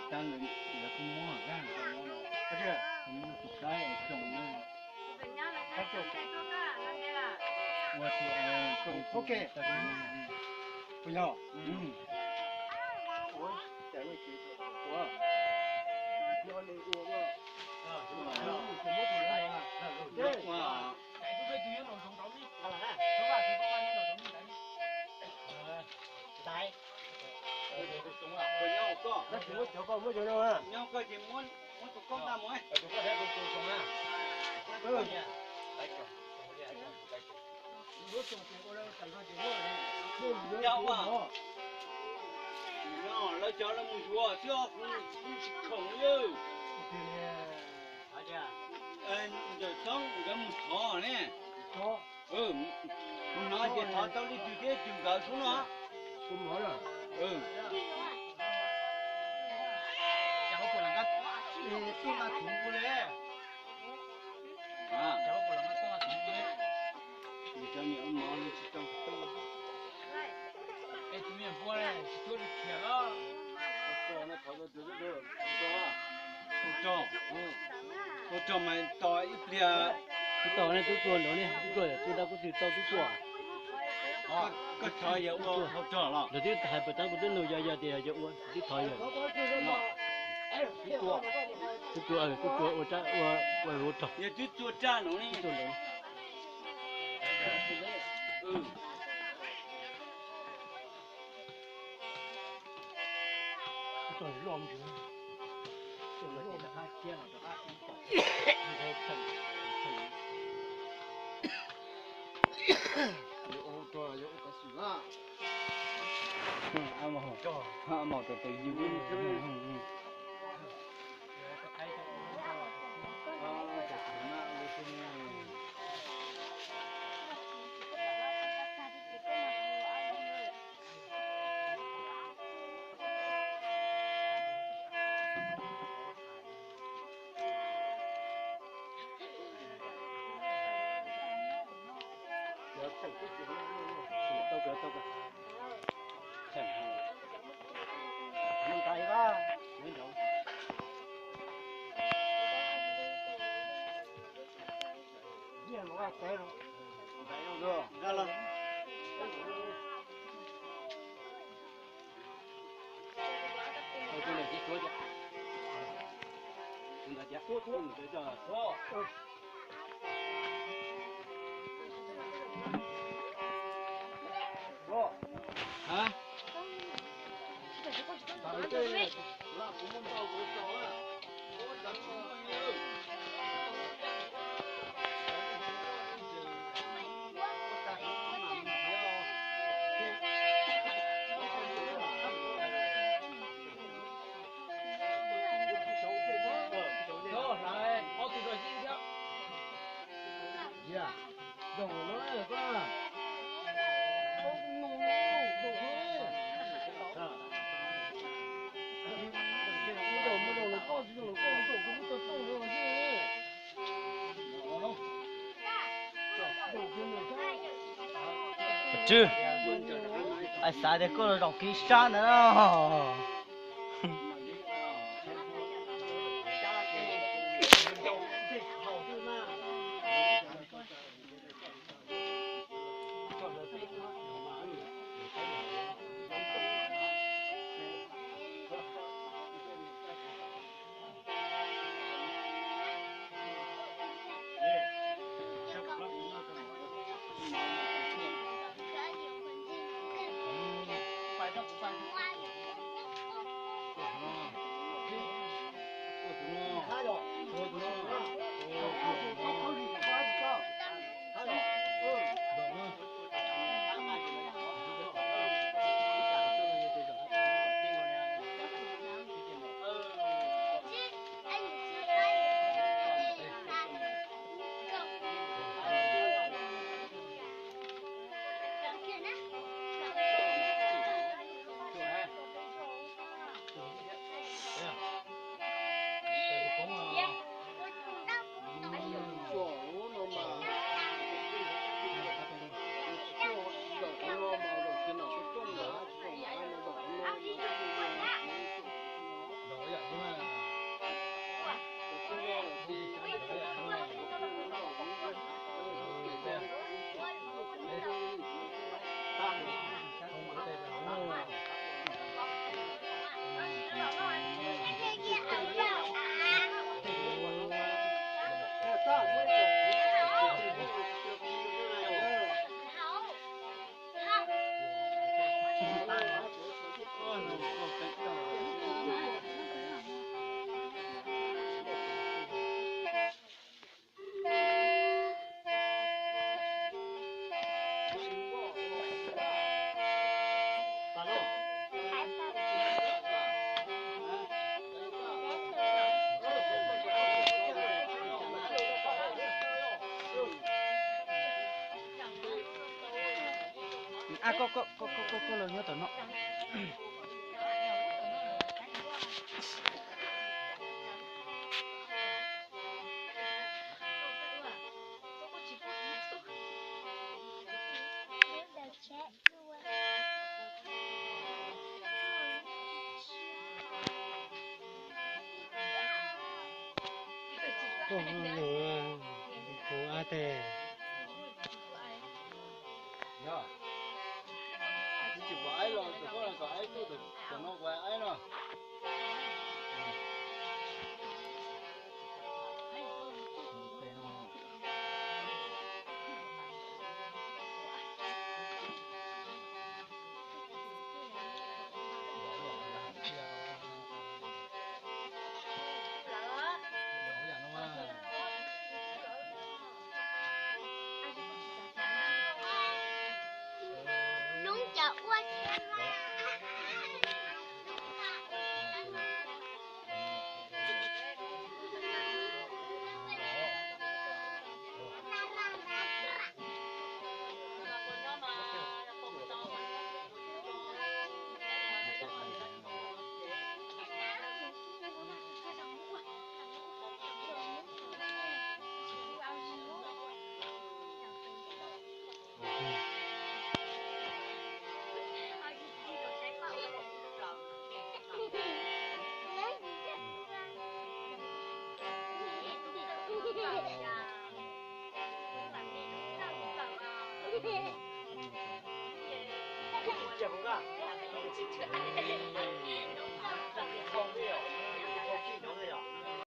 Tab lawv kuj muab hauv zaj, kuj muab tus qaib es tsoo na. Ua tus, ok. Puas yog? Ua, cas ua tsis ua, ua, ua, ua, ua. Nyob koj ces muab, muab tus koj nqa mus. Yog ua, lawv cov lawv mus yuav xwb, kuv tsis khoom li. Ntawm txoob nkawd mus thov ne. Kuv hnov tias thov tau leej twg thiab twg nkawd xwb no. Ua rau mas tos ib pliag. Tub tuag ne, tub tuag nraud ne, tub tuag yog tub dab kuj twg tau tub tuag. Koj thov yog ua hauv rog los? Lawv twb hais pas tab kuv twb nug yog, yog tias yog ua twb thov yog. Tub tuag, tub tuag ua rab ua, ua hauv rog. Yog twb tua raj no ne. Tswb, xav tias koj los zaum kiv sab ntawd no. Koj, koj, koj, koj los nyob tom no. Koj lwm, kuv ab tes. Yog, tsis pom aib los, koj kom aib tuaj tom no kuv aib no. Lub cas ua thiab mas.